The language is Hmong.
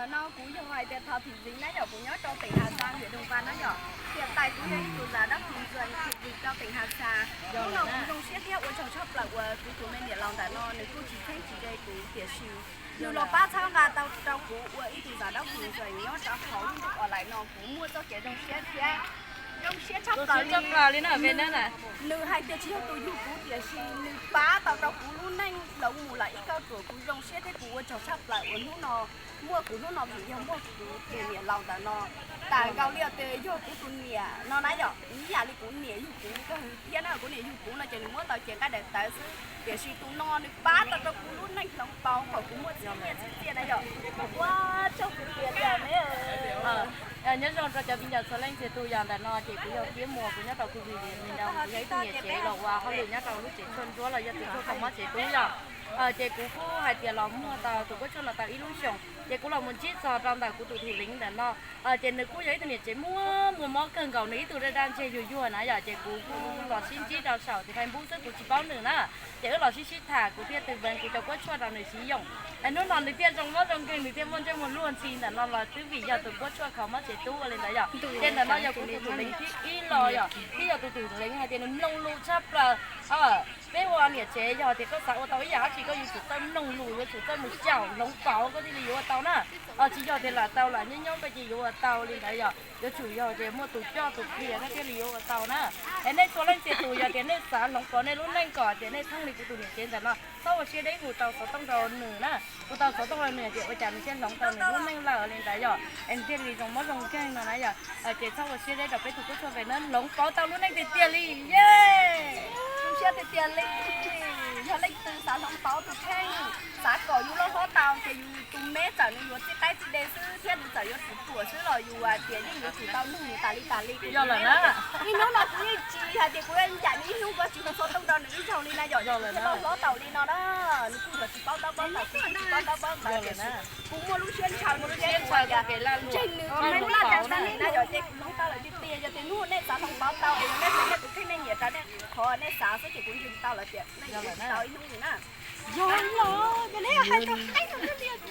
Ntawm no kuv yog hais tias thov thim vim na yom, kuv nyob rau teem Has Xas, huyện Đồng Văn na yom. Thiab tais kuv yog ib tug zam dab phim ntxuas thim vim rau teem Has Xas. Hnub no kuv zoo siab thiab ua tsaug tshaj plaws uas kuv tus me niam laus ntawm no nws kuj tsis txheeb tsis ze kuv tiam sis nws los pab txhawb nqa tau rau kuv ua ib tug zam dab phim ntxuas nyob rau hauv lub ntuj online no, kuv muaj txoj kev zoo siab thiab zoo siab tshaj plaws li. Nws hais tias tsis yog tus yug kuv tiam sis nws pab tau rau kuv lub neej hloov mus lawm ib kauj ruam, kuv zoo siab thiab kuv ua tsaug tshaj plaws uas hnub no muaj kuv hnub no vim yog muaj kuv tus niam laus ntawm no. Tas nkaus li tias yog kuv tus niam no na yom, ib yam li kuv niam yug kuv li ko thiab na, kuv niam yug kuv no ces nws muab tau cev nqaij daim tawv xwb, tiam sis tus no nws pab tau rau kuv lub neej hloov pauv kom kuv muaj txhiab nyiaj txhiab txiaj na yom. Ua tsaug tiag tiag ne. Nyob zoo rau cov viv ncaus txhua leej txhua tus yom, ntawm no ces kuv yog Kiab Muas, kuv nyob rau khu Vim Lias, kuv yog ib tug niam tsev los ua hauj lwm nyob rau lub tsev tshuaj ntsuab los yog tus tshuaj kho mob tsev tub yom. Ces kuv kuj hais tias los muag tau tus kuab tshuaj no tau ib lub xyoos, ces kuv los mus ntsib txog rau ntawm kuv tus thum leev ntawm no. Ces nws kuj yog ib tug niam tsev muaj muaj mob kawg nkaus, nws ib tug daj daj ntseg yuag yuag na yom, ces kuv kuj los sib ntsib rau saum tus Facebook xwb, kuv tsis paub nws na. Ces wb los sib sib tham, kuv thiaj tus veev kuv cov kuab tshuaj rau nws siv yoom. Hnub no nws thiaj zoo mob zoo nkeeg, nws thiaj muaj ntsej muag luag ntxhi ntawm no los twb vim yog tus kuab tshuaj kho mob tsev tub ua li ntawd yom. Ces ntawm no yog kuv tus thum leev thib ib los yom, thiab yog tus thum leev hais tias nws mloog lus tshaj plaws. Peb ua niam tsev yog tias koj xav ua tau ib yam dab tsi koj yuav tsum txawj mloog lus, yuav tsum txawj mus caum hloov pauv koj thiaj li yuav ua tau na. Tsis yog tias lam tau lam nyob nyob koj ces yuav ua tau li ntawd yom, yuav tsum yog tias muaj tus coj tus qhia koj thiaj li yuav ua tau na. Es nej txhua leej txhia tus yog tias nej xav hloov pauv nej lub neej kom tias nej thooj li kuv tus niam tsev ntawm no, txhob ua siab deb, hu tau xov tooj rau nws na, hu tau xov tooj rau nws tias ua cas nws thiaj hloov tau nws lub neej lawm li ntawd yom, es nws thiaj li zoo mob zoo nkeeg no na yom. Ces txhob ua siab deb rau peb tus kuab tshuaj pem na, hloov pauv tau lub neej tiag tiag li. Zoo siab tiag tiag li. Yog leej twg xav hloov pauv tus kheej, xav kom yus loj hlob tau ces yus tus me txawm nws yuav txij qaib txij de xwb thiab nws txawm yuav tsis ruam xwb los yus hais tias yeej yuav tsum tau nug nws tas li tas li. Yog lawm na. Ib hnub no kuv yeej tsis hais tias kuv yam li ib hnub kuv tsis hu xov tooj rau nws ib zaug li na yom, yog lawm na, loj hlob tau li no na. Nws kuj yuav tsis paub ntaub paub ntawv, kuv kuj tsis paub ntaub paub ntawv tiam sis kuv muaj lub siab ntshaw, muaj lub siab ntshaw tias ntseeg nws tsis lub laj tas li na yom, ces kuv hloov tau lawm tiag tiag. Yog tias hnub nej xav hloov pauv tau es yog nej tus kheej nej nyiam rau nej qhov nej xav xwb ces kuv ntseeg tau lawm tias nej yuav tau ib hnub li na. Yog los, yog nej hais rau nej tus kheej